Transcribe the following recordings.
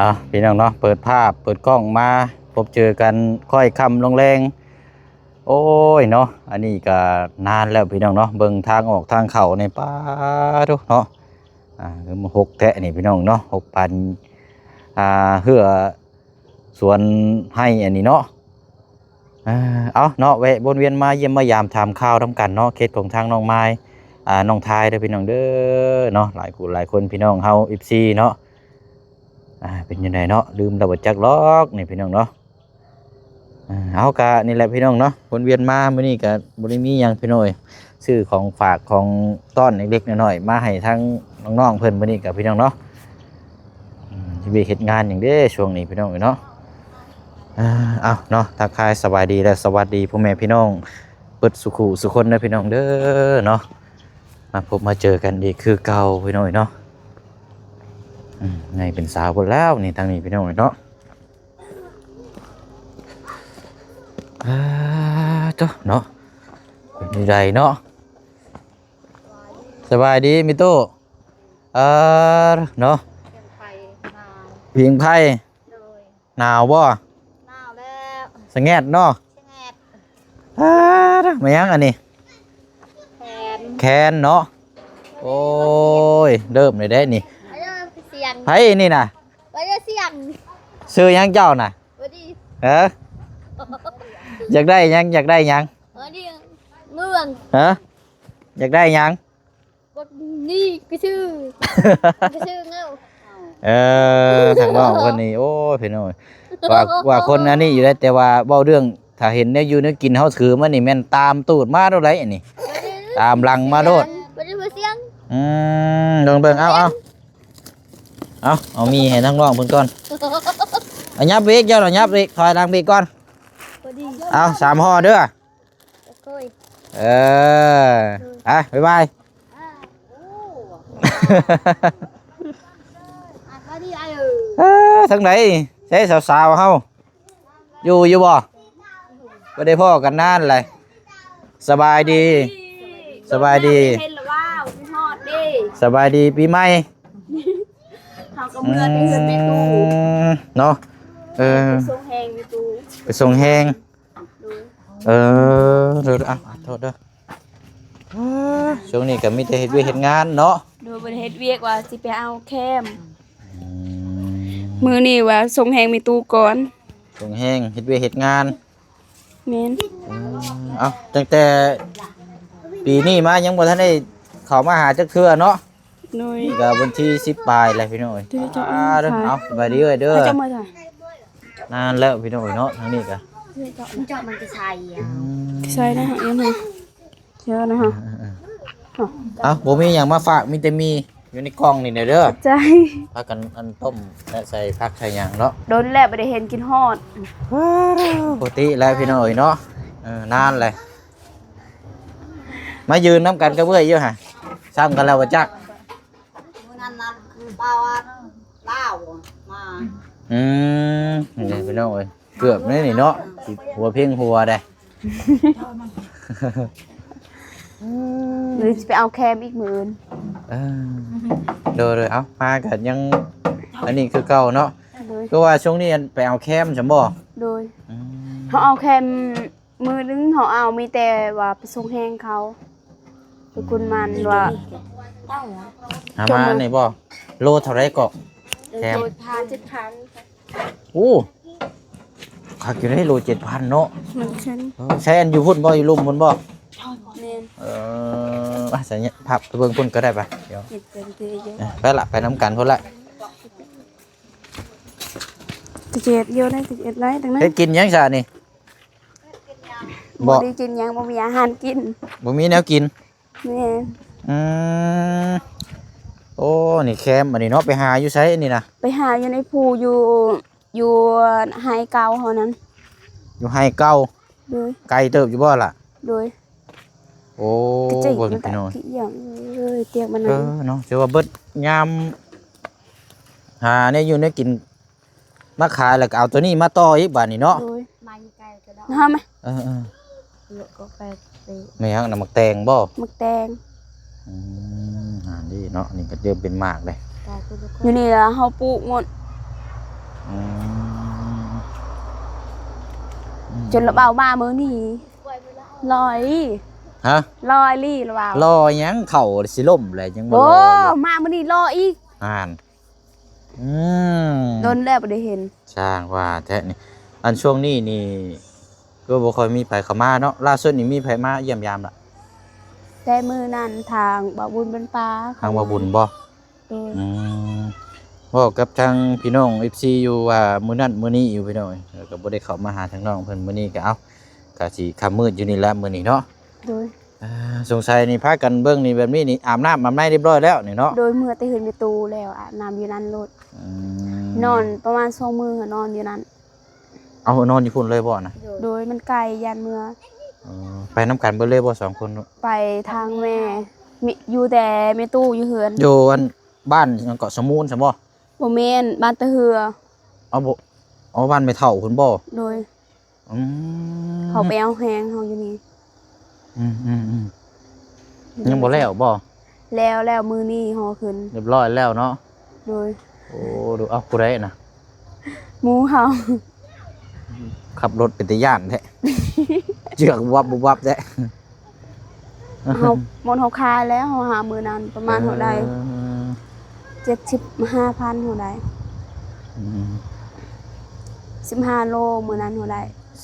ອ່ະ ພີ່ນ້ອງເນາະ ເປີດພາບເປີດກ້ອງມາພົບເຈີກັນຄ່ອຍຄ່ຳລົງແລງ. ໂອ້ຍເນາະ ອັນນີ້ກໍນານແລ້ວພີ່ນ້ອງເນາະ ເບິ່ງທາງອອກທາງເຂົ້ານີ້ ປາໂທ້ເນາະ ອ່າ ຄືມັນຮົກແທ້ນີ້ພີ່ນ້ອງເນາະ ຮົກປານ ອ່າ ເຮືອສວນໄຮ່ອັນນີ້ເນາະ. ອ່າ ເອົາເນາະ ແວະວົນວຽນມາຢ້ຽມມາຢາມຖາມຂ່າວນຳກັນເນາະ ເຂດຂອງທາງນ້ອງມາຍ ອ່າ ນ້ອງທາຍເດີພີ່ນ້ອງເດີເນາະ ຫຼາຍຜູ້ຫຼາຍຄົນພີ່ນ້ອງເຮົາ ເອັຟຊີ ເນາະ. ອ່າ ເປັນຈັ່ງໃດເນາະ ລືມແລ້ວບໍ່ຈັກດອກນີ້ພີ່ນ້ອງເນາະ. ອ່າ ເຮົາກະນີ້ແຫຼະພີ່ນ້ອງເນາະ ວົນວຽນມາມື້ນີ້ກະບໍ່ໄດ້ມີຫຍັງພີ່ນ້ອງເອີຍ ຊື້ຂອງຝາກຂອງຕ້ອນເລັກໆນ້ອຍໆ ມາໃຫ້ທາງນ້ອງໆເພິ່ນມື້ນີ້ກະພີ່ນ້ອງເນາະ. ອືມ ເຮັດວຽກເຮັດງານຫຍັງເດ້ຊ່ວງນີ້ພີ່ນ້ອງເອີຍເນາະ. ອ່າ ເອົາເນາະ ທັກທາຍສະບາຍດີ ແລະ ສະຫວັດດີພໍ່ແມ່ພີ່ນ້ອງເບິດສູ່ຄູ່ສູ່ຄົນເດີພີ່ນ້ອງເດີເນາະ ມາພົບມາເຈີກັນອີກຄືເກົ່າພີ່ນ້ອງເອີຍເນາະ. ອືມ ໃຫຍ່ເປັນສາວພຸ້ນແລ້ວນີ້ ທາງນີ້ພີ່ນ້ອງເອີຍເນາະ. ອ່າ ໂທ້ເນາະ ເປັນຈັ່ງໃດເນາະ ສະບາຍດີມິໂຕ. ເອີ ເນາະ ຜິງໄຟ ຜິງໄຟ ໂດຍ ໜາວບໍ່? ໜາວແລ້ວ ສະແງດເນາະ ສະແງດ. ອ່າ ແມ່ນຫຍັງອັນນີ້? ແຂນ ແຂນເນາະ. ໂອ້ຍ ເລີ່ມເລີຍເດ້ນີ້ ໄປເດີ ໄປສຽງ ໃຜນີ້ນະ? ໄປເດີ ສຽງ ຊື່ຫຍັງເຈົ້ານະ? ຫວັດດີ ເອີ ຢາກໄດ້ຫຍັງ? ຢາກໄດ້ຫຍັງ? ຫວັດດີ ເມືອງ ຮະ? ຢາກໄດ້ຫຍັງ? ບັກນີ້ກະຊື່ ກະຊື່ເງົາ. ເອີ ທາງນ້ອງເພິ່ນນີ້ ໂອ້ຍ ພີ່ນ້ອງ ວ່າ ວ່າຄົນອັນນີ້ຢູ່ໄດ໋ ແຕ່ວ່າເວົ້າເລື່ອງ ຖ້າເຫັນແນວຢູ່ແນວກິນເຮົາຖືມານີ້ ແມ່ນຕາມຕູດມາໂລດໄດ໋ອັນນີ້ ຕາມຫຼັງມາໂລດ. ບໍ່ໄດ້ບໍ່ສຽງ ອືມ ເບິ່ງໆ ເອົາ ເອົາ ເອົາ ເອົາໝີ່ໃຫ້ທາງນ້ອງເພິ່ນກ່ອນ. ເອົາ ຫຍັບໄປອີກ ເຈົ້ານະ ຫຍັບໄປອີກ ຖອຍຫຼັງໄປອີກກ່ອນ. ພໍດີ ເອົາ ສາມຫໍ່ເດີ. ໂອ້ຍ ເອີ ອືມ ອ່ະ ບາຍບາຍ ອ່າ ໂອ້ ອ່າ ສະບາຍດີອ້າຍເອີຍ. ເອີ ທາງໃດ ໃສສາວໆເຮົາ ຢູ່ ຢູ່ບໍ່? ບໍ່ໄດ້ພໍ້ກັນນານແຫຼະ. ສະບາຍດີ ສະບາຍດີ ເຫັນລະວ່າວ ຄິດຮອດເດ້. ສະບາຍດີປີໃໝ່. ເຮົາກໍເມືອໄປເຮືອນແມ່ຕູ້ ອືມ ເນາະ ເອີ ໄປສົ່ງແຮງແມ່ຕູ້ ໄປສົ່ງແຮງ. ໂດຍ ເອີ ເດີ ອ່ະ ໂທດເດີ. ອ່າ ຊ່ວງນີ້ກໍມີແຕ່ເຮັດວຽກເຮັດງານເນາະ. ໂດຍ ບໍ່ໄດ້ເຮັດວຽກ ວ່າຊິໄປເອົາແຄມ. ອືມ ມື້ນີ້ວ່າສົ່ງແຮງແມ່ຕູ້ກ່ອນ ສົ່ງແຮງເຮັດວຽກເຮັດງານ. ແມ່ນ ອືມ ເອົ້າ ຕັ້ງແຕ່ປີນີ້ມາຍັງບໍ່ທັນໄດ້ເຂົ້າມາຫາຈັກເທື່ອເນາະ. ໂດຍ ນີ້ກໍວັນທີສິບປາຍແລ້ວພີ່ນ້ອງເອີຍ. ເດີ ເຈົ້າ ອ່າ ເດີ ເອົາ ສະບາຍດີເອີຍເດີ. ເຈົ້າເມືອໃສ? ນານແລ້ວພີ່ນ້ອງເອີຍເນາະ ທາງນີ້ກໍ ເຈົ້າມັນກໍໃສ່ ອືມ ໃສ່ນະ ເອັມ ເດີນະ. ເອີ ເອີ ເອີ ເອົາ ບໍ່ມີຫຍັງມາຝາກ ມີແຕ່ໝີ່ຢູ່ໃນກ່ອງນີ້ແຫຼະເດີ. ໃຈ ພາກັນອັນຕົ້ມ ແລະ ໃສ່ຜັກໃສ່ຫຍັງເນາະ. ດົນແລ້ວບໍ່ໄດ້ເຫັນ ຄິດຮອດ. ປົກກະຕິແລ້ວພີ່ນ້ອງເອີຍເນາະ ເອີ ນານແຫຼະ. ມາຢືນນຳກັນກັບເອື້ອຍຢູ່ຫະ ຊ້ຳກັນແລ້ວບໍ່ຈັກ. ມື້ນັ້ນນະ ບ່າວອັນລາວມາ. ອືມ ນີ້ແຫຼະພີ່ນ້ອງເອີຍ ເກືອບແລ້ວນີ້ເນາະ ຊິຫົວເພັງຫົວໄດ໋. ຫຼືຊິໄປເອົາແຄມອີກມື້ອື່ນ. ເອີ ໂດຍໆ ເອົາ ມາກໍຍັງອັນນີ້ຄືເກົ່າເນາະ. ໂດຍ ຄືວ່າຊ່ວງນີ້ໄປເອົາແຄມຊັ້ນບໍ່? ໂດຍ ອືມ ເຮົາເອົາແຄມ ມື້ໜຶ່ງເຮົາເອົາ ມີແຕ່ວ່າໄປສົ່ງແຮງເຂົາ ໄປກຸນມັນວ່າ ຫາມານີ້ບໍ່? ໂລເທົ່າໃດເກາະ? ແຄມ ເຈັດພັນ ເຈັດພັນ. ໂອ້ ຄັກຢູ່ເດ້ ໂລເຈັດພັນເນາະ. ມັນຂຶ້ນ ເອີ ໃຊ້ອັນຢູ່ພຸ້ນບໍ່? ຢູ່ລຸ່ມພຸ້ນບໍ່? ແມ່ນ ເອີ ອາ ໃສ່ພັບໄປເບິ່ງພຸ້ນກໍໄດ້ປະ. ດຽວ ເອີ ໄປລະ ໄປນຳກັນພຸ້ນລະ. ກະເຈັດຢູ່ໃນ ກະເຈັດໄດ້ຕັ້ງນັ້ນ. ເຮັດກິນຫຍັງຊະນີ້? ບໍ່ ບໍ່ໄດ້ກິນຫຍັງ ບໍ່ມີອາຫານກິນ ບໍ່ມີແນວກິນ. ແມ່ນ ອືມ ໂອ້ ນີ້ແຄມອັນນີ້ເນາະ ໄປຫາຢູ່ໃສອັນນີ້ນະ? ໄປຫາຢູ່ໃນພູຢູ່ ຢູ່ໄຮ່ເກົ່າເຮົານັ້ນ. ຢູ່ໄຮ່ເກົ່າ? ໂດຍ ໄກເຕີບຢູ່ບໍ່ລະ? ໂດຍ ໂອ້ ກະຈິກ ເບິ່ງ ມັນກະ ພີ່ນ້ອງ ກະຫຍັງເອີຍ ຕຽກມັນ ເອີ ນັ້ນເນາະ ຖືວ່າເບິດຍາມຫາແນວຢູ່ແນວກິນ ມາຂາຍແລ້ວກໍເອົາໂຕນີ້ມາຕໍ່ອີກບາດນີ້ເນາະ. ໂດຍ ມາຢູ່ໄກກໍໄດ້ ເອົາມາ ເອີໆ ແມ່ນຫຍັງນະ? ໝາກແຕງບໍ່? ໝາກແຕງ ອືມ ອ່າ ນີ້ເນາະ ນີ້ກໍເລີ່ມເປັນໝາກເດ້. ຢູ່ນີ້ລະເຮົາປູກໝົດ ອືມ ອືມ ຈົນລະເວົ້າມາມື້ນີ້ ລໍອີ່ຫຼີ ຮະ? ລໍອີ່ຫຼີລະເວົ້າ. ລໍຫຍັງ? ເຂົ້າຊິລົ້ມແລ້ວ ຍັງບໍ່ລໍຢູ່. ໂອ້ ມາມື້ນີ້ລໍອີກ. ອ່ານ ອືມ ດົນແລ້ວບໍ່ໄດ້ເຫັນ. ຊ່າງວ່າແທ້ນີ້. ອັນຊ່ວງນີ້ນີ້ ກໍບໍ່ຄ່ອຍມີໃຜເຂົ້າມາເນາະ. ລ່າສຸດນີ້ມີໃຜມາຢ້ຽມຢາມລະ? ແຕ່ມື້ນັ້ນທາງບ່າວບຸນເປັນປາ ທາງບ່າວບຸນບໍ່? ໂດຍ ອືມ ເວົ້າກັບທາງພີ່ນ້ອງເອັບຊີຢູ່ວ່າມື້ນັ້ນມື້ນີ້ຢູ່ພີ່ນ້ອງເອີຍ ແລ້ວກໍບໍ່ໄດ້ເຂົ້າມາຫາທາງນ້ອງເພິ່ນ. ມື້ນີ້ກໍເອົາ ກໍຊິຄ່ຳມືດຢູ່ນີ້ແຫຼະມື້ນີ້ເນາະ. ໂດຍ ອ່າ ສົງໄສນີ້ພາກັນເບິ່ງນີ້ ແບບນີ້ນີ້ ອາບນ້ຳອາບໃນຮຽບຮ້ອຍແລ້ວນີ້ເນາະ? ໂດຍ ເມືອແຕ່ເຮືອນແມ່ຕູ້ແລ້ວ ອາບນ້ຳຢູ່ນັ້ນໂລດ. ອືມ ນອນປະມານສອງມື້ ນອນຢູ່ນັ້ນ. ເອົາ ນອນຢູ່ພຸ້ນເລີຍບໍ່ນະ? ໂດຍ ໂດຍ ມັນໄກ ຢ້ານເມືອ. ເອີ ໄປນຳກັນເບິດເລີຍບໍ່ສອງຄົນ? ໄປທາງແມ່ ມີ ຢູ່ແຕ່ແມ່ຕູ້ຢູ່ເຮືອນ. ຢູ່ອັນ ບ້ານຫຍັງເກາະ ສະມູນຊັ້ນບໍ່? ບໍ່ແມ່ນ ບ້ານຕາເຮືອ. ເອົາບໍ່ ເອົາ ບ້ານແມ່ເຖົ້າພຸ້ນບໍ່? ໂດຍ ອືມ ເຂົາໄປເອົາແຮງເຮົາຢູ່ນີ້. ອືມໆໆ ຍັງບໍ່ແລ້ວບໍ່? ແລ້ວ ແລ້ວ ມື້ນີ້ຫໍຂຶ້ນ ຮຽບຮ້ອຍແລ້ວເນາະ? ໂດຍ ໂອ້ ດູ ເອົາ ຜູ້ໃດນະ? ໝູ່ເຮົາ. ຂັບລົດເປັນຕາຢ້ານແທ້ ເຈື່ອງວັບໆແທ້. ເຮົາ ໝົດເຮົາຂາຍແລ້ວ ເຮົາຫາມື້ນັ້ນປະມານເທົ່າໃດ? ເອີ ເຈັດສິບຫ້າພັນເທົ່າໃດ? ອືມ ສິບຫ້າໂລ ມື້ນັ້ນເທົ່າໃດ?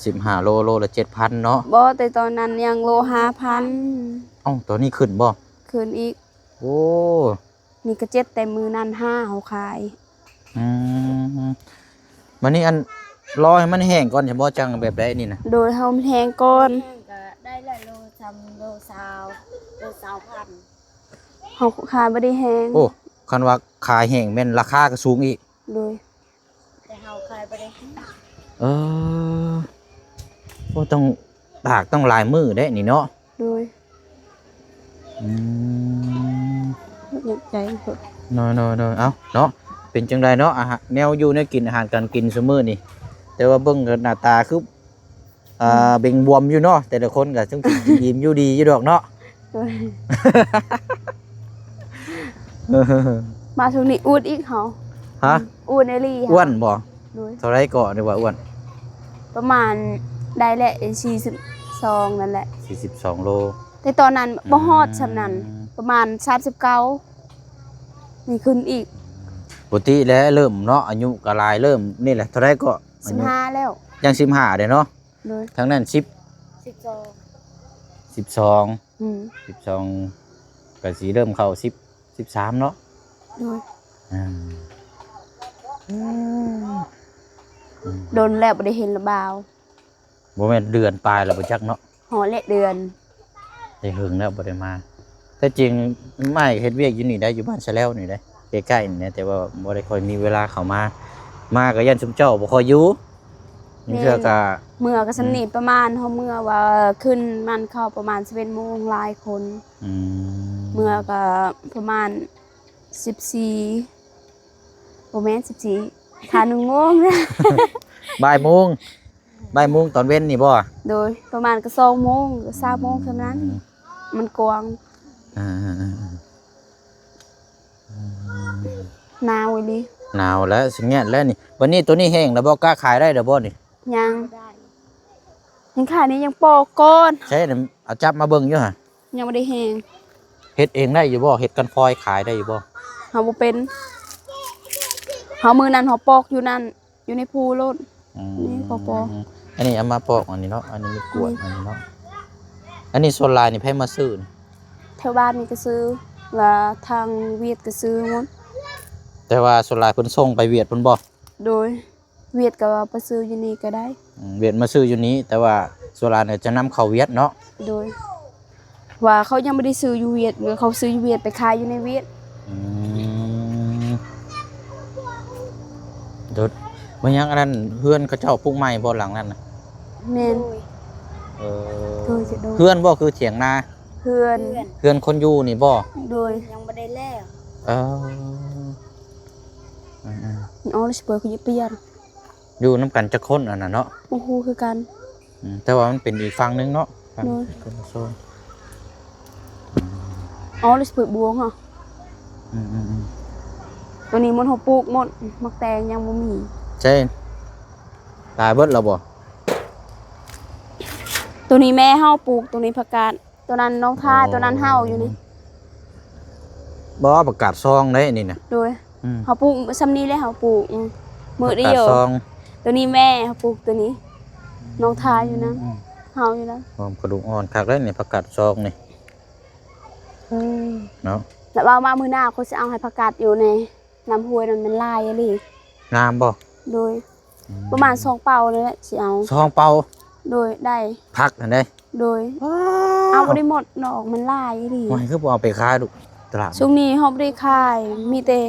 ສິບຫ້າໂລ ໂລລະເຈັດພັນເນາະ? ບໍ່ ແຕ່ຕອນນັ້ນຍັງໂລຫ້າພັນ. ເອົ້າ ຕອນນີ້ຂຶ້ນບໍ່? ຂຶ້ນອີກ. ໂອ້ ນີ້ກໍເຈັດ ແຕ່ມື້ນັ້ນຫ້າເຮົາຂາຍ. ອືມ ບາດນີ້ອັນ ລໍໃຫ້ມັນແຫ້ງກ່ອນຊັ້ນບໍ່ ຈັ່ງແບບໃດນີ້ນະ? ໂດຍ ເຮົາມັນແຫ້ງກ່ອນ ແຫ້ງກໍໄດ້ຫຼາຍໂລ ສາມໂລຊາວ ໂລຊາວພັນ. ເຮົາຂາຍບໍ່ໄດ້ແຫ້ງ. ໂອ້ ຄັນວ່າຂາຍແຫ້ງແມ່ນລາຄາກໍສູງອີກ. ໂດຍ ແຕ່ເຮົາຂາຍບໍ່ໄດ້. ເອີ ໂອ້ ຕ້ອງ ຕາກຕ້ອງຫຼາຍມື້ເດ້ນີ້ເນາະ. ໂດຍ ອືມ ຢາກໃຈເພິ່ນ. ໂດຍໆໆ ເອົ້າເນາະ ເປັນຈັ່ງໃດເນາະ ອາຫານ ແນວຢູ່ແນວກິນ ອາຫານການກິນຊຸມື້ນີ້? ແຕ່ວ່າເບິ່ງກໍໜ້າຕາຄື ອືມ ອ່າ ເບັ່ງບວມຢູ່ເນາະ ແຕ່ລະຄົນກໍຕ້ອງກິນອີ່ມຢູ່ດີຢູ່ດອກເນາະ. ໂດຍ ມາຊ່ວງນີ້ອ້ວນອີກເຮົາ. ຮະ? ອ້ວນອີ່ຫຼີ. ອ້ວນບໍ່? ໂດຍ ເທົ່າໃດກໍ ຫຼືວ່າອ້ວນ? ປະມານ ໄດ້ແຫຼະ ສີ່ສິບສອງນັ້ນແຫຼະ ສີ່ສິບສອງໂລ. ແຕ່ຕອນນັ້ນ ອືມ ບໍ່ຮອດສ່ຳນັ້ນ ປະມານສາມສິບເກົ້າ ນີ້ຂຶ້ນອີກ. ປົກກະຕິແຫຼະ ເລີ່ມເນາະ ອາຍຸກໍຫຼາຍ ເລີ່ມນີ້ແຫຼະ ເທົ່າໃດກໍ? ສິບຫ້າແລ້ວ. ຍັງສິບຫ້າເດ້ເນາະ. ໂດຍ ທາງນັ້ນສິບ ສິບສອງ ສິບສອງ ອືມ ສິບສອງ ກໍຊິເລີ່ມເຂົ້າສິບ ສິບສາມເນາະ. ໂດຍ ອ່າ ອືມ ອືມ ດົນແລ້ວບໍ່ໄດ້ເຫັນລະບ່າວ. ບໍ່ແມ່ນເດືອນປາຍແລ້ວບໍ່ຈັກເນາະ. ຮອດແລ້ວເດືອນ ໄດ້ເຫິງແລ້ວບໍ່ໄດ້ມາ. ແທ້ຈິງອ້າຍເຮັດວຽກຢູ່ນີ້ໄດ໋ ຢູ່ບ້ານສະແລ້ວນີ້ໄດ໋ ໃກ້ໆນີ້ນະ ແຕ່ວ່າບໍ່ໄດ້ຄ່ອຍມີເວລາເຂົ້າມາ. ມາກໍຢ້ານຊຸມເຈົ້າບໍ່ຄ່ອຍຢູ່. ແມ່ນ ເທື່ອກໍ ເມືອກໍສ່ຳນີ້ ອືມ ປະມານເຮົາເມືອວ່າຂຶ້ນມັນເຂົ້າປະມານສິບເອັດໂມງ ຫຼາຍຄົນ. ອືມ ເມືອກໍປະມານສິບສີ່ ບໍ່ແມ່ນສິບສີ່ ຄ່າໜຶ່ງໂມງ ບ່າຍໂມງ ບ່າຍໂມງຕອນເວັນນີ້ບໍ່? ໂດຍ ປະມານກໍສອງໂມງ ສາມໂມງເທົ່ານັ້ນ. ອືມ ມັນກວ້າງ. ອ່າໆ ໜາວອີ່ຫຼີ. ໜາວແລ້ວ ຊິແງດແລ້ວນີ້. ບັດນີ້ໂຕນີ້ແຫ້ງແລ້ວບໍ່? ກະຂາຍໄດ້ແລ້ວບໍ່ນີ້? ຍັງ ຍັງຂາຍນີ້ ຍັງປອກກ່ອນ. ໃຊ່ ເອົາຈັບມາເບິ່ງຢູ່ຫະ. ຍັງບໍ່ໄດ້ແຫ້ງ. ເຮັດເອງໄດ້ຢູ່ບໍ່? ເຮັດກັນຟອຍຂາຍໄດ້ຢູ່ບໍ່? ເຮົາບໍ່ເປັນ. ເຮົາ ມື້ນັ້ນເຮົາປອກຢູ່ນັ້ນ ຢູ່ໃນພູໂລດ. ອືມ ນີ້ພໍໆ. ອັນນີ້ເອົາມາປອກອັນນີ້ເນາະ ອັນນີ້ມີກວດ ອືມ ອັນນີ້ເນາະ. ອັນນີ້ສ່ວນຫຼາຍນີ້ໃຜມາຊື້ນີ້? ແຖວບ້ານນີ້ກໍຊື້ ແລະ ທາງຫວຽດກໍຊື້ໝົດ. ແຕ່ວ່າສ່ວນຫຼາຍເພິ່ນສົ່ງໄປຫວຽດພຸ້ນບໍ່? ໂດຍ ຫວຽດກໍໄປຊື້ຢູ່ນີ້ກໍໄດ້. ອືມ ຫວຽດມາຊື້ຢູ່ນີ້ ແຕ່ວ່າສ່ວນຫຼາຍຈະນຳເຂົ້າຫວຽດເນາະ. ໂດຍ ວ່າເຂົາຍັງບໍ່ໄດ້ຊື້ຢູ່ຫວຽດ ເຂົາຊື້ຢູ່ຫວຽດໄປຂາຍຢູ່ໃນຫວຽດ. ອືມ ໂດດ ແມ່ນຫຍັງອັນນັ້ນ ເຮືອນເຂົາເຈົ້າປຸກໃໝ່ບໍ່ຫຼັງນັ້ນນະ? ແມ່ນ. ໂດຍ ເອີ ໂດຍ ໂດຍ ເຮືອນບໍ່ ຄືຖຽງນາ? ເຮືອນ. ເຮືອນ ເຮືອນຄົນຢູ່ນີ້ບໍ່? ໂດຍ ຍັງບໍ່ໄດ້ແລ້ວ. ເອີ ອືມໆ ເອົາລະຊິເປີດຄືປຽນ. ຢູ່ນຳກັນຈັກຄົນອັນນັ້ນເນາະ? ບໍ່ຮູ້ຄືກັນ. ອືມ ແຕ່ວ່າມັນເປັນອີກຝັ່ງໜຶ່ງເນາະ ຝັ່ງ ໂດຍ ຄົນລະໂຊນ. ອືມ ອໍ ລະຊິເປີດບວງເຮົາ. ອືມໆໆ ໂຕນີ້ໝົດ ເຮົາປູກໝົດ ໝາກແຕງຍັງບໍ່ມີ. ໃຊ່ ຕາຍເບິດແລ້ວບໍ່? ໂຕນີ້ແມ່ເຮົາປູກ ໂຕນີ້ຜັກກາດ ໂຕນັ້ນນ້ອງທາຍ ອໍ ໂຕນັ້ນເຮົາຢູ່ນີ້ ບໍ່ ຜັກກາດຊອງເດ້ນີ້ນະ ໂດຍ ອືມ ເຮົາປູກຊ່ຳນີ້ແຫຼະ ເຮົາປູກ ອືມ ມື້ດຽວ ຜັກກາດຊອງ ໂຕນີ້ແມ່ເຮົາປູກ ໂຕນີ້ນ້ອງທາຍຢູ່ນັ້ນ ອືມ ເຮົາຢູ່ນັ້ນ ຫອມກະດູກອ່ອນຄັກເດ້ນີ້ ຜັກກາດຊອງນີ້ ເອີ ເນາະ ແລ້ວເວົ້າມາມື້ໜ້າຂ້ອຍຊິເອົາໃຫ້ຜັກກາດຢູ່ໃນ ນ້ຳຫ້ວຍນັ້ນມັນຫຼາຍອີ່ຫຼີ ງາມບໍ່? ໂດຍ ອືມ ປະມານສອງເປົານີ້ແຫຼະ ຊິເອົາ ສອງເປົາ ໂດຍ ໄດ້ ຜັກຫັ້ນເດ້ ໂດຍ ວ້າວ ເອົາບໍ່ໄດ້ໝົດດອກ ມັນຫຼາຍອີ່ຫຼີ ໂອ້ຍ ຄືບໍ່ເອົາໄປຂາຍລູກຕະຫຼາດ? ຊ່ວງນີ້ເຮົາບໍ່ໄດ້ຂາຍ ມີແຕ່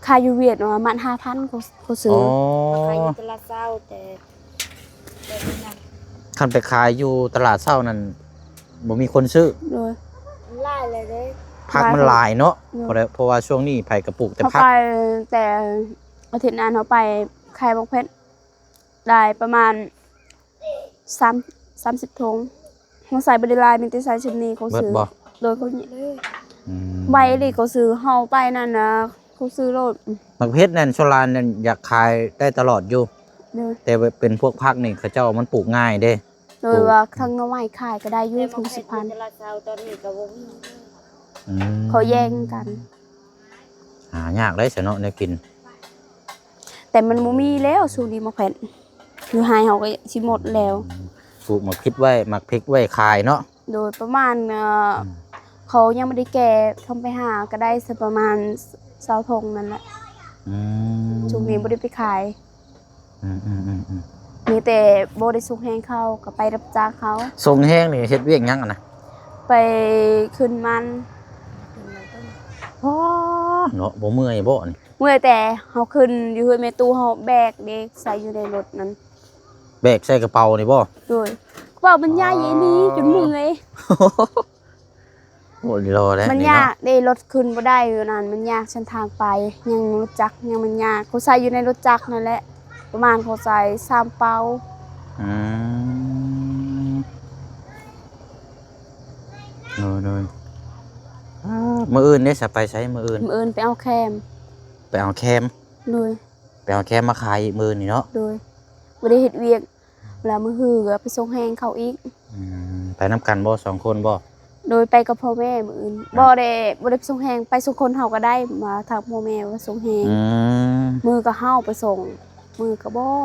ຂາຍຢູ່ຫວຽດ ມັດຫ້າພັນ ເຂົາ ເຂົາຊື້ ອໍ ຂາຍຢູ່ຕະຫຼາດເຊົ້າ ແຕ່ ແຕ່ນີ້ນະ ຄັນໄປຂາຍຢູ່ຕະຫຼາດເຊົ້ານັ້ນ ບໍ່ມີຄົນຊື້ ໂດຍ ຫຼາຍເລີຍເດ້ ຜັກມັນຫຼາຍເນາະ ໂດຍ ເພາະ ເພາະວ່າຊ່ວງນີ້ໃຜກໍປູກແຕ່ ເຮົາ ຜັກ ໄປແຕ່ອາທິດນັ້ນ ເຮົາໄປຂາຍໝາກເຜັດ ໄດ້ປະມານສາມ ສາມສິບຖົງ ເຮົາໃສ່ບໍ່ໄດ້ຫຼາຍ ມີແຕ່ໃສ່ຊ່ຳນີ້ ເຂົາ ເບິດ ຊື້ບໍ່? ໂດຍ ເຂົາ ອືມ ໄວອີ່ຫຼີ ເຂົາຊື້ ເຮົາໄປນັ້ນນະ ເຂົາຊື້ໂລດ ໝາກເຜັດນັ້ນ ສ່ວນຫຼາຍນັ້ນຢາກຂາຍໄດ້ຕະຫຼອດຢູ່ ໂດຍ ແຕ່ວ່າເປັນພວກຜັກນີ້ ເຂົາເຈົ້າມັນປູກງ່າຍເດ້ ໂດຍ ປູກ ວ່າທັງໜໍ່ໄມ້ຂາຍກໍໄດ້ຢູ່ ແຕ່ ຖົງສິບພັນ ແຕ່ລະເຊົ້າຕອນນີ້ກໍບໍ່ມີ ອືມ ເຂົາແຍ່ງກັນ ຫາຍາກໄດ໋ຊະເນາະແນວກິນ ແຕ່ມັນບໍ່ມີແລ້ວຊ່ວງນີ້ໝາກເຜັດ ຢູ່ໄຮ່ເຮົາກໍຊິໝົດແລ້ວ ອືມ ປູກໝາກພິດໄວ້ ໝາກພິກໄວ້ຂາຍເນາະ ໂດຍ ປະມານ ເອີ ອືມ ເຂົາຍັງບໍ່ໄດ້ແກ່ ທຳໄປຫາກໍໄດ້ສະປະມານຊາວຖົງນັ້ນແຫຼະ ອືມ ຊ່ວງນີ້ບໍ່ໄດ້ໄປຂາຍ ອືມໆໆໆ ມີແຕ່ບໍ່ໄດ້ສົ່ງແຮງເຂົາ ກໍໄປຮັບຈ້າງເຂົາ ສົ່ງແຮງນີ້ເຮັດວຽກຫຍັງຫັ້ນນະ? ໄປຂຶ້ນມັນ ອໍ ເນາະ ບໍ່ເມື່ອຍບໍ່ນີ້? ເມື່ອຍ ແຕ່ເຮົາຂຶ້ນຢູ່ເຮືອນແມ່ຕູ້ ເຮົາແບກເດ້ ໃສ່ຢູ່ໃນລົດນັ້ນ ແບກໃສ່ກະເປົານີ້ບໍ່? ໂດຍ ກະເປົາມັນໃຫຍ່ອີ່ຫຼີ ອໍ ຈົນເມື່ອຍ ໂອ້ ຫຼໍ່ແລ້ວ ມັນຍາກເດ້ ລົດຂຶ້ນບໍ່ໄດ້ຢູ່ນັ້ນ ມັນຍາກເສັ້ນທາງໄປ ຍັງລົດຈັກ ຍັງມັນຍາກ ເຂົາໃສ່ຢູ່ໃນລົດຈັກນັ້ນແຫຼະ ປະມານເຂົາໃສ່ສາມເປົາ ອືມ ໂດຍໆ ອາ ມື້ອື່ນເດ້ ສະ ໄປໃສມື້ອື່ນ? ມື້ອື່ນໄປເອົາແຄມ ໄປເອົາແຄມ ໂດຍ ໄປເອົາແຄມມາຂາຍອີກມື້ນີ້ເນາະ ໂດຍ ບໍ່ໄດ້ເຮັດວຽກ ແລ້ວມື້ຮືກໍໄປສົ່ງແຮງເຂົາອີກ ອືມ ໄປນຳກັນບໍ່ ສອງຄົນບໍ່? ໂດຍ ໄປກັບພໍ່ແມ່ມື້ອື່ນ ບໍ່ໄດ້ ບໍ່ໄດ້ໄປສົ່ງແຮງ ໄປສອງຄົນເຮົາກໍໄດ້ ວ່າທາງພໍ່ແມ່ວ່າສົ່ງແຮງ ອືມ ມື້ກໍເຮົາໄປສົ່ງ ມື້ກໍບໍ່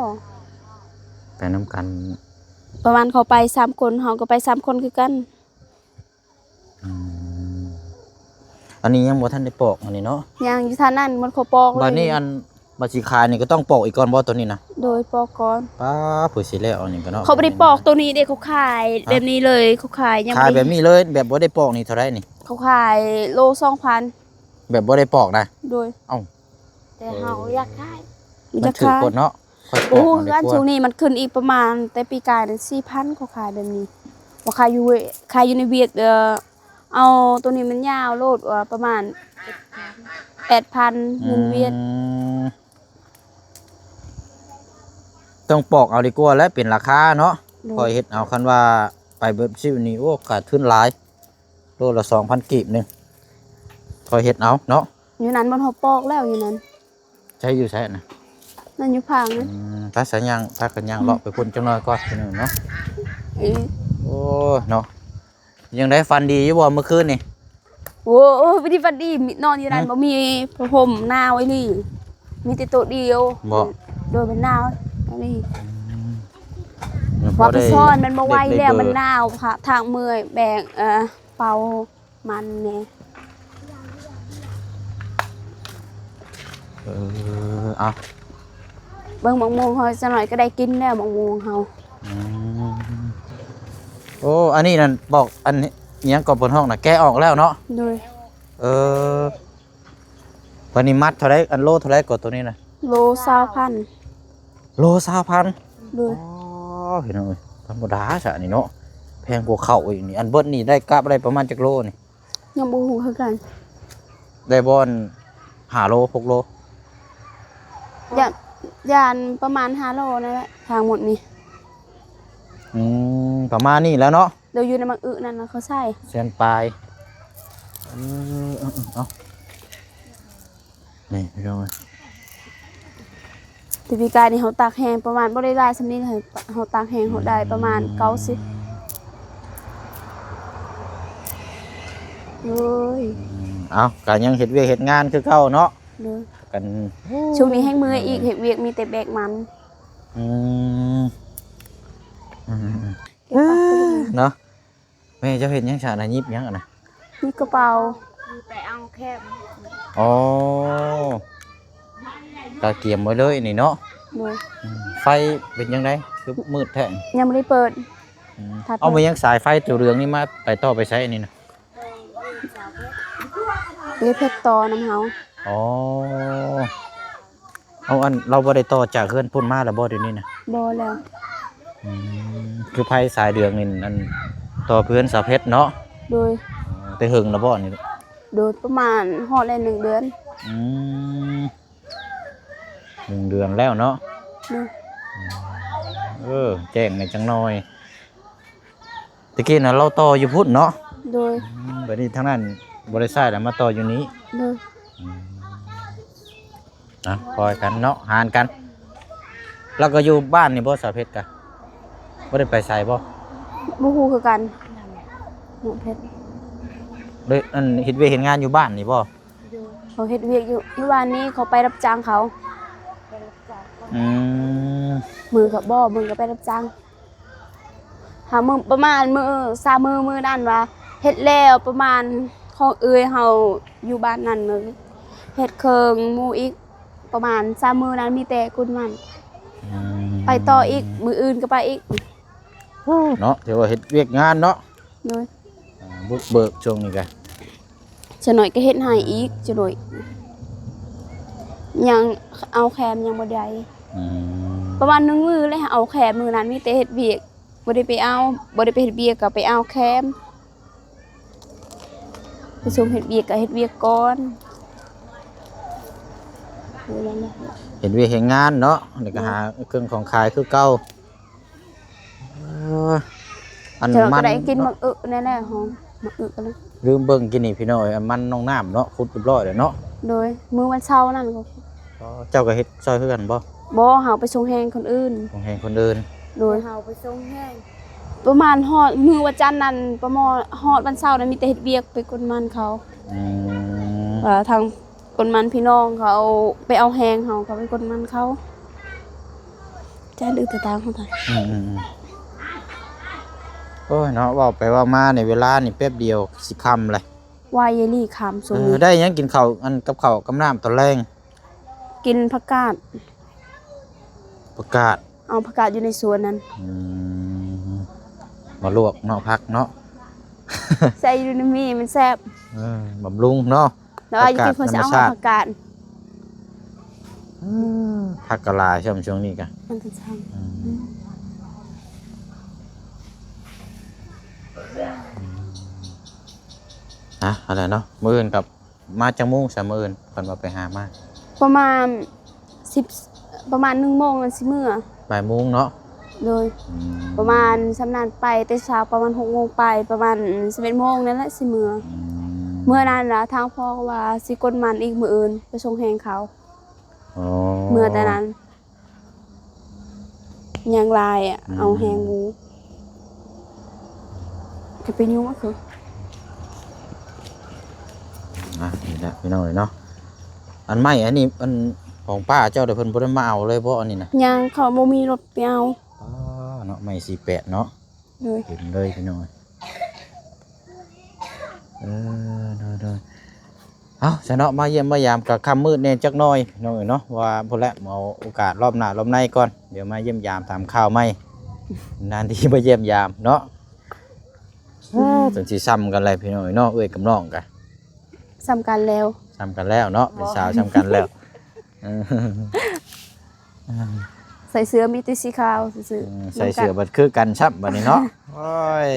ໄປນຳກັນ ປະມານເຂົາໄປສາມຄົນ ເຮົາກໍໄປສາມຄົນຄືກັນ. ອືມ ອັນນີ້ຍັງບໍ່ທັນໄດ້ປອກ ອັນນີ້ເນາະ ຍັງຢູ່ທ່ານນັ້ນ ມັນເຂົາປອກເລີຍ ບັດນີ້ອັນ ບັດຊິຂາຍນີ້ກໍຕ້ອງປອກອີກກ່ອນບໍ່ ໂຕນີ້ນະ? ໂດຍ ປອກກ່ອນ ປ້າ ເພື່ອຊິແລ້ວອັນນີ້ກໍເນາະ ເຂົາບໍ່ໄດ້ປອກໂຕນີ້ເດ້ ເຂົາຂາຍ ຮະ? ແບບນີ້ເລີຍ ເຂົາຂາຍຍັງ ຂາຍແບບນີ້ເລີຍ ແບບບໍ່ໄດ້ປອກນີ້ເທົ່າໃດນີ້? ເຂົາຂາຍໂລສອງພັນ ແບບບໍ່ໄດ້ປອກນະ? ໂດຍ ເອົ້າ ແຕ່ເຮົາຢາກຂາຍ ມັນຖືກໂພດເນາະ ຂ້ອຍປອກ ໂອ້ ເອົາດີກວ່າ ເຮືອນຊ່ວງນີ້ມັນຂຶ້ນອີກປະມານແຕ່ປີກາຍນັ້ນ ສີ່ພັນ ເຂົາຂາຍແບບນີ້ ບໍ່ຂາຍຢູ່ ຂາຍຢູ່ໃນຫວຽດ ເອີ ເອົາໂຕນີ້ມັນຍາວໂລດວ່າປະມານແປດພັນ ເງິນຫວຽດ ອືມ ຕ້ອງປອກເອົາດີກວ່າແຫຼະ ເປັນລາຄາເນາະ ໂດຍ ຂ້ອຍເຮັດເອົາ ຄັນວ່າໄປແບບຊິ້ວນີ້ ໂອ້ ຂາດທຶນຫຼາຍ ໂລລະສອງພັນກີບໜຶ່ງ ຂ້ອຍເຮັດເອົາເນາະ ຢູ່ນັ້ນ ບ່ອນເຮົາປອກແລ້ວຢູ່ນັ້ນ ໃສ ຢູ່ໃສນະ? ນັ້ນຢູ່ພາງນັ້ນ ອືມ ໄປສາຍຍ່າງ ພາກັນຍ່າງ ອືມ ເລາະໄປພຸ້ນຈັກໜ້ອຍກ່ອນ ພີ່ນ້ອງເນາະ ເອີ ໂອ້ ເນາະ ຈັ່ງໃດ ຝັນດີຢູ່ບໍ່ມື້ຄືນນີ້? ໂອ້ ໂອ້ ບໍ່ໄດ້ຝັນດີ ນອນຢູ່ນັ້ນ ຫືມ ບໍ່ມີຜ້າຫົ່ມ ໜາວອີ່ຫຼີ ມີແຕ່ໂຕດຽວ ບໍ່ ໂດຍ ມັນໜາວອີ່ຫຼີ ອືມ ວ່າໄປຊ້ອນມັນບໍ່ໄຫວແລ້ວ ມັນໜາວ ທາງເມື່ອຍ ແບກ ເອີ ເປົາ ມັນແດ່ ເອີ ເອົາ ເບິ່ງໝາກມ່ວງເຮົາ ຈັກໜ້ອຍກໍໄດ້ກິນແລ້ວ ໝາກມ່ວງເຮົາ ອືມ ໂອ້ ອັນນີ້ນັ້ນ ປອກ ອັນຫຍັງກໍເພິ່ນຮ້ອງນະ ແກະອອກແລ້ວເນາະ ໂດຍ ເອີ ບັດນີ້ມັດເທົ່າໃດ ອັນໂລເທົ່າໃດກໍໂຕນີ້ນະ? ໂລຊາວພັນ ໂລຊາວພັນ ໂດຍ ອໍ ພີ່ນ້ອງເອີຍ ທຳມະດາຊະນີ້ເນາະ ແພງກວ່າເຂົ້າອີກນີ້ ອັນເບິດນີ້ໄດ້ ກະໄດ້ປະມານຈັກໂລນີ້? ຍັງບໍ່ຮູ້ຄືກັນ ໄດ້ບໍ່ ອັນຫ້າໂລ ຫົກໂລ ຢ້ານ ຢ້ານປະມານຫ້າໂລນັ້ນແຫຼະ ທັງໝົດນີ້ ອືມ ປະມານນີ້ແຫຼະເນາະ ໂດຍ ຢູ່ໃນໝາກອຶນັ້ນນະ ເຂົາໃສ່ແສນປາຍ ເອີ ເອົາ ເອົາ ນີ້ພີ່ນ້ອງເອີຍ ອືມ ແຕ່ປີກາຍນີ້ເຮົາຕາກແຫ້ງປະມານ ບໍ່ໄດ້ຫຼາຍສ່ຳນີ້ ເຮົາຕາກແຫ້ງເຮົາໄດ້ປະມານເກົ້າສິບ. ໂອ້ຍ ອືມ ເອົ້າ ກໍຍັງເຮັດວຽກເຮັດງານຄືເກົ່າເນາະ. ໂດຍ ກັນ ຊ່ວງນີ້ແຮ່ງເມື່ອຍອີກ ເຮັດວຽກມີແຕ່ແບກມັນ. ອືມ ອືມ ເອີ ເນາະ. ແມ່ເຈົ້າເຮັດຫຍັງຊະນະ? ຫຍິບຫຍັງຫັ້ນນະ? ຫຍິບກະເປົາ ໄປເອົາແຄມ. ອໍ ກະກຽມໄວ້ເລີຍນີ້ເນາະ. ໂດຍ ອືມ ໄຟເປັນຈັ່ງໃດ ຄືມືດແທ້? ຍັງບໍ່ໄດ້ເປີດ. ອືມ ເອົາ ແມ່ນຫຍັງສາຍໄຟຕົວເຫຼືອງນີ້ມາໄປຕໍ່ໄປໃສອັນນີ້ນະ? ໄປເຮັດຕໍ່ນຳເຮົາ. ອໍ ເອົາ ອັນ ລາວບໍ່ໄດ້ຕໍ່ຈາກເຮືອນພຸ້ນມາແລ້ວບໍ່ດຽວນີ້ນະ? ບໍ່ແລ້ວ. ອືມ ຄືໄຟສາຍເຫຼືອງນີ້ ອັນ ຕໍ່ເຮືອນສາວເພັດເນາະ? ໂດຍ. ອໍ ແຕ່ເຫິງແລ້ວບໍ່ນີ້? ໂດຍ ປະມານຮອດໄດ້ໜຶ່ງເດືອນ. ອືມ ໜຶ່ງເດືອນແລ້ວເນາະ? ໂດຍ. ເອີ ແຈ້ງແດ່ຈັກໜ່ອຍ. ຕະກີ້ນະ ລາວຕໍ່ຢູ່ພຸ້ນເນາະ? ໂດຍ. ອືມ ບັດນີ້ທາງນັ້ນບໍ່ໄດ້ໃຊ້ແລ້ວ ມາຕໍ່ຢູ່ນີ້. ໂດຍ. ອືມ ນະ ປ່ອຍກັນເນາະ ຫານກັນ. ລາວກໍຢູ່ບ້ານນີ້ບໍ່ ສາວເພັດກະ? ບໍ່ໄດ້ໄປໃສບໍ່? ບໍ່ຮູ້ຄືກັນ ນ້ອງເພັດ. ເລີຍ ອັນ ເຮັດວຽກເຮັດງານຢູ່ບ້ານນີ້ບໍ່? ໂດຍ. ເຂົາເຮັດວຽກຢູ່ ຢູ່ບ້ານນີ້ ເຂົາໄປຮັບຈ້າງເຂົາ. ອືມ ມື້ກໍບໍ່ ມື້ກໍໄປຮັບຈ້າງ. ຫາມື້ ປະມານມື້ ສາມມື້ ມື້ນັ້ນວ່າເຮັດແລ້ວ ປະມານຂອງເອື້ອຍເຮົາຢູ່ບ້ານນັ້ນ ເຮັດເຄິ່ງໝູ່ອີກ ປະມານສາມມື້ນັ້ນມີແຕ່ກຸນມັນ. ອືມ ໄປຕໍ່ອີກ ມື້ອື່ນກໍໄປອີກ. ເນາະ ຖືວ່າເຮັດວຽກງານເນາະ. ໂດຍ. ອ່າ ບຸກເບີກຊ່ວງນີ້ກະ ຈະໜ້ອຍກໍເຮັດໃຫ້ອີກ ຈະໜ້ອຍ ຍັງເອົາແຄມຍັງບໍ່ໄດ້. ອືມ ປະມານໜຶ່ງມື້ແລ້ວເອົາແຄມ ມື້ນັ້ນມີແຕ່ເຮັດວຽກ ບໍ່ໄດ້ໄປເອົາ ບໍ່ໄດ້ໄປເຮັດວຽກກໍໄປເອົາແຄມ ໄປສົ່ງເຮັດວຽກກໍເຮັດວຽກກ່ອນ. ເຮັດວຽກເຮັດງານເນາະ ແລ້ວກໍຫາເຄື່ອງຂອງຂາຍຄືເກົ່າ. ເອີ ອັນ ເຈົ້າ ມັນ ກໍໄດ້ກິນ ເນາະ ໝາກອຶແນ່ໆ ຫອມໝາກອຶກັນ. ລືມເບິ່ງກິນນີ້ພີ່ນ້ອງເອີຍ ອັນມັນນ້ອງນ້ຳເນາະ ຂຸດຮຽບຮ້ອຍແລ້ວເນາະ. ໂດຍ. ມື້ວັນເສົານັ້ນກໍ ອໍ ເຈົ້າກໍເຮັດຊ່ອຍຄືກັນບໍ່? ບໍ່ ເຮົາໄປສົ່ງແຮງຄົນອື່ນ. ສົ່ງແຮງຄົນອື່ນ. ໂດຍ. ເຮົາໄປສົ່ງແຮງ ປະມານຮອດມື້ວັນຈັນນັ້ນ ປະມານຮອດວັນເສົານັ້ນມີແຕ່ເຮັດວຽກໄປກົນມັນເຂົາ. ອືມ ວ່າທາງ ຄົນມັນພີ່ນ້ອງເຂົາໄປເອົາແຮງເຮົາ ເຂົາເປັນຄົນມັນເຂົາ ຈານອື່ນຕ່າງໆເຂົາໄປ. ອືມໆໆ ໂອ້ຍເນາະ ເວົ້າໄປເວົ້າມານີ້ ເວລານີ້ແປັບດຽວຊິຄ່ຳແລ້ວ ໄວອີ່ຫຼີຄ່ຳຊ່ວງນີ້. ເອີ ໄດ້ຫຍັງກິນເຂົ້າ ອັນ ກັບເຂົ້າກັບນ້ຳຕອນແລງ? ກິນຜັກກາດ. ຜັກກາດ? ເອົາຜັກກາດຢູ່ໃນສວນນັ້ນ. ອືມ ມາລວກເນາະ ຜັກເນາະ ໃສ່ຢູ່ໃນໝີ່ມັນແຊບ. ເອີ ບຳລຸງເນາະ. ແລ້ວອາຍຸກິນເພິ່ນຊິເອົາໃຫ້ຜັກກາດ. ເອີ ຜັກກະຫຼາຍຊ່ວງ ຊ່ວງນີ້ກະ ມັນຈະຊ່ຳ. ອືມ ອືມ ອ່ະ ອັນນັ້ນເນາະ ມື້ອື່ນກັບ ມາຈັກໂມງຊະມື້ອື່ນ ເພິ່ນວ່າໄປຫາມາ? ປະມານສິບ ປະມານໜຶ່ງໂມງນັ້ນຊິເມືອ. ບ່າຍໂມງເນາະ? ໂດຍ. ອືມ ປະມານຊ່ຳນັ້ນ ໄປແຕ່ເຊົ້າປະມານຫົກໂມງປາຍ ປະມານສິບເອັດໂມງນັ້ນແຫຼະຊິເມືອ. ອືມ ເມື່ອນັ້ນລະທາງພໍ່ກໍວ່າຊິກົນມັນອີກມື້ອື່ນ ໄປສົ່ງແຮງເຂົາ. ອໍ ເມື່ອແຕ່ນັ້ນ ຍັງຫຼາຍອະ ອືມ ເອົາແຮງໝູ. ຈະໄປຫຍຸ້ງມັນຄື ອ່ະ ນີ້ແຫຼະພີ່ນ້ອງເອີຍເນາະ ອັນໄມ້ອັນນີ້ ອັນຂອງປ້າເຈົ້າເດ້ ເພິ່ນບໍ່ໄດ້ມາເອົາເລີຍບໍ່ ອັນນີ້ນະ? ຍັງ ເຂົາບໍ່ມີລົດໄປເອົາ. ອໍ ເນາະ ໄມ້ສີ່ແປດເນາະ. ໂດຍ. ເຫັນເລີຍພີ່ນ້ອງເອີຍ. ເອີ ໂດຍໆ ເອົາຊະເນາະ ມາຢ້ຽມມາຢາມກໍຄ່ຳມືດແດ່ຈັກໜ້ອຍພີ່ນ້ອງເອີຍເນາະ ວ່າພຸ້ນແຫຼະ ເອົາໂອກາດລອບໜ້າລອບໃນກ່ອນ ດຽວມາຢ້ຽມຢາມຖາມຂ່າວໃໝ່ ນານທີມາຢ້ຽມຢາມເນາະ. ອືມ ຈັ່ງຊິຊ່ຳກັນແຫຼະພີ່ນ້ອງເອີຍເນາະ ເອື້ອຍກັບນ້ອງກະຊ່ຳກັນແລ້ວ ຊ່ຳກັນແລ້ວເນາະ ເປັນສາວຊ່ຳກັນແລ້ວ. ເອີ ໃສ່ເສື້ອມີແຕ່ສີຂາວຊື່ໆ. ອືມ ໃສ່ເສື້ອບັດຄືກັນຊ້ຳບັດນີ້ເນາະ. ໂອ້ຍ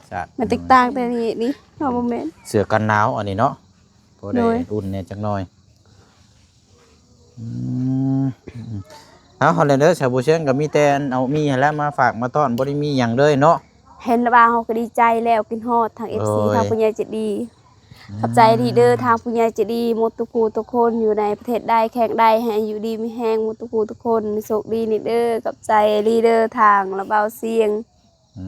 ສາດ ມັນແຕກຕ່າງແຕ່ນີ້ ນີ້ເຮົາບໍ່ແມ່ນ ເສື້ອກັນໜາວອັນນີ້ເນາະ ພໍໄດ້ ໂດຍ ອຸ່ນແດ່ຈັກໜ້ອຍ. ອືມ ເອົາ ຫັ້ນແຫຼະເດີ ສາວບົວຊຽງກໍມີແຕ່ອັນເອົາໝີ່ຫັ້ນແຫຼະມາຝາກມາຕ້ອນ ບໍ່ໄດ້ມີຫຍັງເລີຍເນາະ. ເຫັນລະວ່າເຮົາກໍດີໃຈແລ້ວ ກິນຮອດທາງເອັຟຊີ ໂດຍ ທາງຜູ້ໃຫຍ່ໃຈດີ. ຂອບໃຈອີ່ຫຼີເດີ ທາງຜູ້ໃຫຍ່ໃຈດີໝົດທຸກຜູ້ທຸກຄົນ ຢູ່ໃນປະເທດໃດແຂວງໃດ ໃຫ້ຢູ່ດີມີແຮງໝົດທຸກຜູ້ທຸກຄົນ ໂຊກດີນີ້ເດີ. ຂອບໃຈອີ່ຫຼີເດີ ທາງລະບ່າວສຽງ. ອື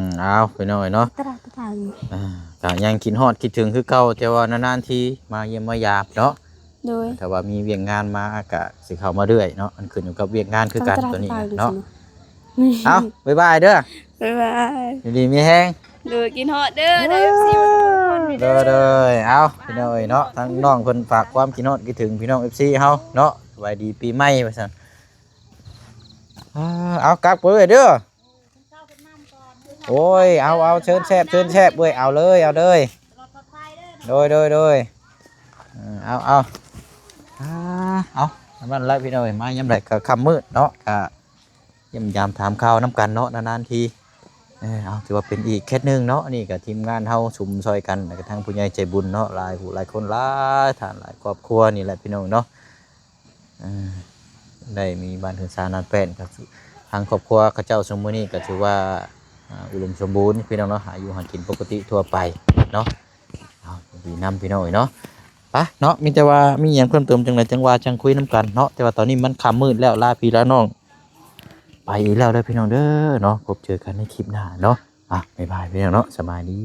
ມ ເອົາ ພີ່ນ້ອງເອີຍເນາະ ຕະຫຼາດຕະພັງ ອ່າ ກະຍັງຄິດຮອດຄິດເຖິງຄືເກົ່າ ແຕ່ວ່ານານໆທີມາຢ້ຽມມາຢາມເນາະ. ໂດຍ ຖ້າວ່າມີວຽກງານມາກະຊິເຂົ້າມາເລື້ອຍເນາະ ມັນຂຶ້ນຢູ່ກັບວຽກງານຄືກັນ ຕະຫຼາດ ໂຕນີ້ ຕະພັງ ເນາະ. ເອົາ ບາຍບາຍເດີ ບາຍບາຍ ຢູ່ດີມີແຮງ. ໂດຍ ກິນຮອດເດີ ເດີ ເອັຟຊີ ທຸກຄົນ ເດີ ເດີ ເດີ. ເອົາ ພີ່ນ້ອງເອີຍເນາະ ທາງນ້ອງເພິ່ນຝາກຄວາມຄິດຮອດຄິດເຖິງພີ່ນ້ອງ ເອັຟຊີ ເຮົາເນາະ ສະບາຍດີປີໃໝ່ວ່າຊັ້ນ. ອ່າ ເອົາ ກັບເລີຍເດີ. ໂອ້ຍ ເອົາ ເອົາ ເຊີນແຊບ ເຊີນແຊບເວີຍ ເອົາເລີຍ ເອົາເລີຍ. ໂດຍ ໂດຍ ໂດຍ ເອີ ເອົາ ເອົາ ອ່າ ເອົາ ນັ້ນແຫຼະພີ່ນ້ອງເອີຍ ມາຍາມໃດກະຄ່ຳມືດເນາະ ກະຢ້ຽມຢາມຖາມຂ່າວນຳກັນເນາະ ນານໆທີ. ເອີ ເອົາ ຖືວ່າເປັນອີກເຄສໜຶ່ງເນາະ ອັນນີ້ກະທີມງານເຮົາຊຸມຊ່ອຍກັນ ແລ້ວກະທາງຜູ້ໃຫຍ່ໃຈບຸນເນາະ ຫຼາຍຜູ້ຫຼາຍຄົນ ຫຼາຍທ່ານຫຼາຍຄອບຄົວນີ້ແຫຼະພີ່ນ້ອງເນາະ. ເອີ ໄດ້ມີບ້ານເຮືອນຊານນານແປ້ນ ກໍຄືທາງຄອບຄົວເຂົາເຈົ້າຊຸມມື້ນີ້ກໍຖືວ່າ ອ່າ ອຸດົມສົມບູນພີ່ນ້ອງເນາະ ຫາຢູ່ຫາກິນປົກກະຕິທົ່ວໄປເນາະ. ເອົາ ດີນຳພີ່ນ້ອງເອີຍເນາະ ໄປເນາະ ມີແຕ່ວ່າມີຫຍັງເພີ່ມເຕີມຈັ່ງໃດຈັ່ງວ່າຈັ່ງຄຸຍນຳກັນເນາະ ແຕ່ວ່າຕອນນີ້ມັນຄ່ຳມືດແລ້ວ ລາພີ່ລານ້ອງໄປອີກແລ້ວເດີພີ່ນ້ອງເດີເນາະ ພົບເຈີກັນໃນຄລິບໜ້າເນາະ. ອ່ະ ບາຍບາຍພີ່ນ້ອງເນາະ ສະບາຍດີ.